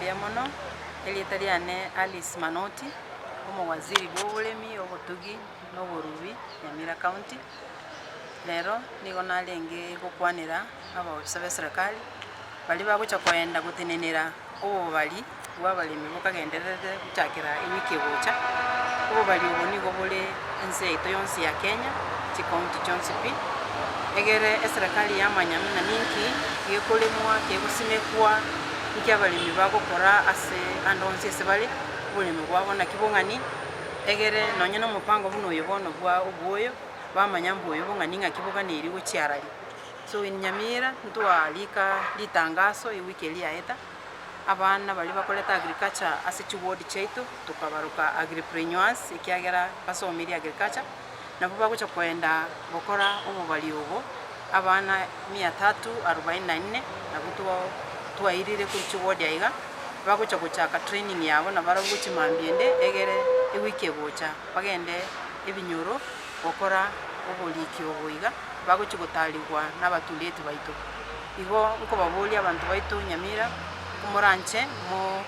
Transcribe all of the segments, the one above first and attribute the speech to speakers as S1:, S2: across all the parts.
S1: Mbuya mono, erieta riane Alice Manoti, omowaziri bwa oboremi, obotugi na oborubi Nyamira County. Rero nigo narenge gokwanera abaofisa ba eserekari, baria bagocha koenda gotenenera obobari bwa abaremi bokagendererete gochakera ewiki egocha. Obobari obo nigo bore ense yaito yonsi ya Kenya, chicounty chionsi pi, egere eserekari yamanya ng'a ninki gekoremwa, kegosimekwa, ninki abaremi bagokora ase ande onsi ase bare, oboremi bwabo naki bong'ani, egere nonye na omopango buna oyo bono bwa obwoyo, bamanya mbu oyo bong'ani ng'aki boganeirie gochia arari. So in Nyamira ntwarika ritangaso ewiki eria yaeta, abana baria bakorete agriculture ase chiward chiaito tokabaroka agripreneurs ekiagera basomirie agriculture, nabwo bagocha koenda gokora obobari obo, abana mia tatu arubaini na nne nabwo two twairire korwa chiward aiga, bagocha gochaka training yabo nabarabwo gochia mambia ende egere ewiki egocha bagende ebinyoro gokora oboriki obo iga, bagochia gotarigwa na abatureti baito. Igo nkobaboria abanto baito Nyamira, komoranche mo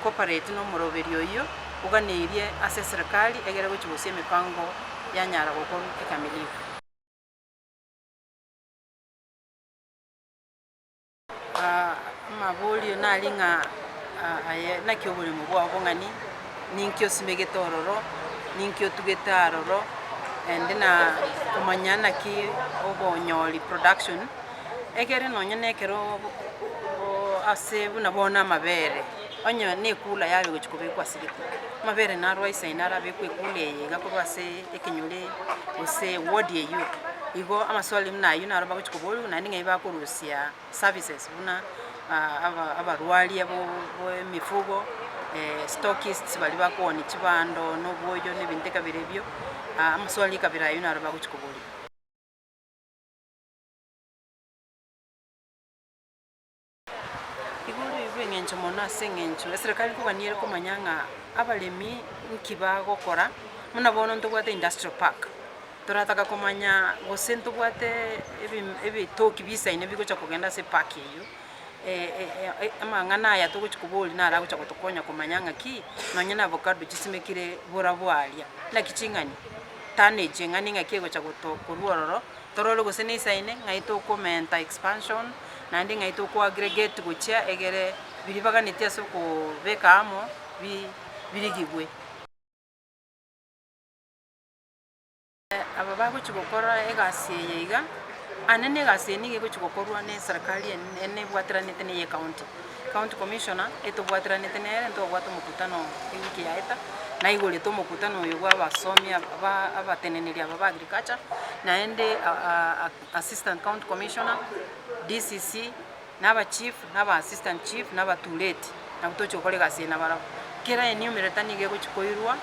S1: cooperate na omoroberi oyio, oganeirie ase eserekari egere gochia gosia emipango yanyara gokorwa kikamilifu. Amaborio nari ng'a aye naki oboremo bwao bong'ani, ninki osimegete ororo, ninki otugete aroro, naende na komanya naki obonyori production, ekere nonye na ekero ase buna bono amabere, onye na ekula yare gochia kobekwa ase gete, amabere naro aisaine arabekwe ekula eye iga korwa ase ekenyoro gose eward eywo. Igo amaswali buna ayio naro bagochia koboriwa naende ng'ai bakorusia services buna abarwaria bo emifugo, stockists baria bakoonia chibando na obwoyo na ebinto ekabira ebio, amaswali ekabira ayio naro bagochia koboriwa. Igo ore bw'eng'encho mono ase eng'encho eserekari nkogania ere komanya ng'a abaremi nki bagokora, buna bono ntobwate industrial park, torataka komanya gose ntobwate ebitoki bisaine bigocha kogenda ase epark eywo, amang'ana aya togochi koboria naro agocha gotokonya komanya ng'aki, nonye na avocado chisimekire borabwo aria, naki ching'ani, tonnage eng'ani ng'aki egocha goto korwa ororo, torore gose neisaine, ng'ai tokomenta expansion. Naende ng'ai tokoaggregate gochia egere biria baganetie ase okobeka amo bi birigigwe. Aba bagochia gokora egasi eye iga, ane na egasi eye nigo egochia gokorwa na eserekari ene ebwateranete na eye ecounty. County commissioner etobwateranete nere ntobwate omokutano ewiki yaeta, naigorete omokutano oyo bwa abasomi aba abateneneri aba ba agriculture, naende Assistant County Commissioner, DCC, na aba chief, na aba assistant chief, na abatureti, nabwo togochia gokora egasi eye nabarabwo. Kera enumerator nigo egochia koirwa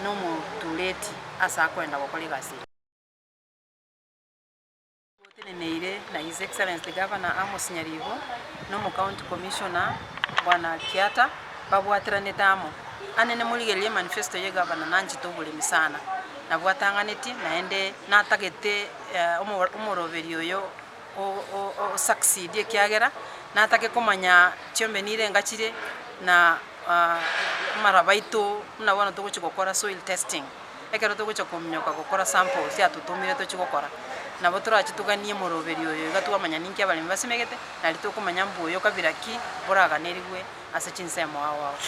S1: na omotureti ase akoenda gokora egasi eye. Oteneneire na His Excellency the Governor Amos Nyaribo, na omo County Commissioner Bwana Kiata, babwateranete amo. Ane nimorigererie emanifesto ya egavana nanchete oboremi sana, nabwo atang'anetie naende natagete omoroberi oyo o succeed ekiagera natake komanya chiombe nirenga chire na amaraba aito buna bono togochia gokora soil testing. Ekero togochia kominyoka gokora samples yatotomire tochie gokora, nabo torache toganie omoroberi oyo iga twamanya ninki abaremi basimegete, nari tokomanya mbu oyo kabira ki boraganerigwe ase chinsemo ao ao.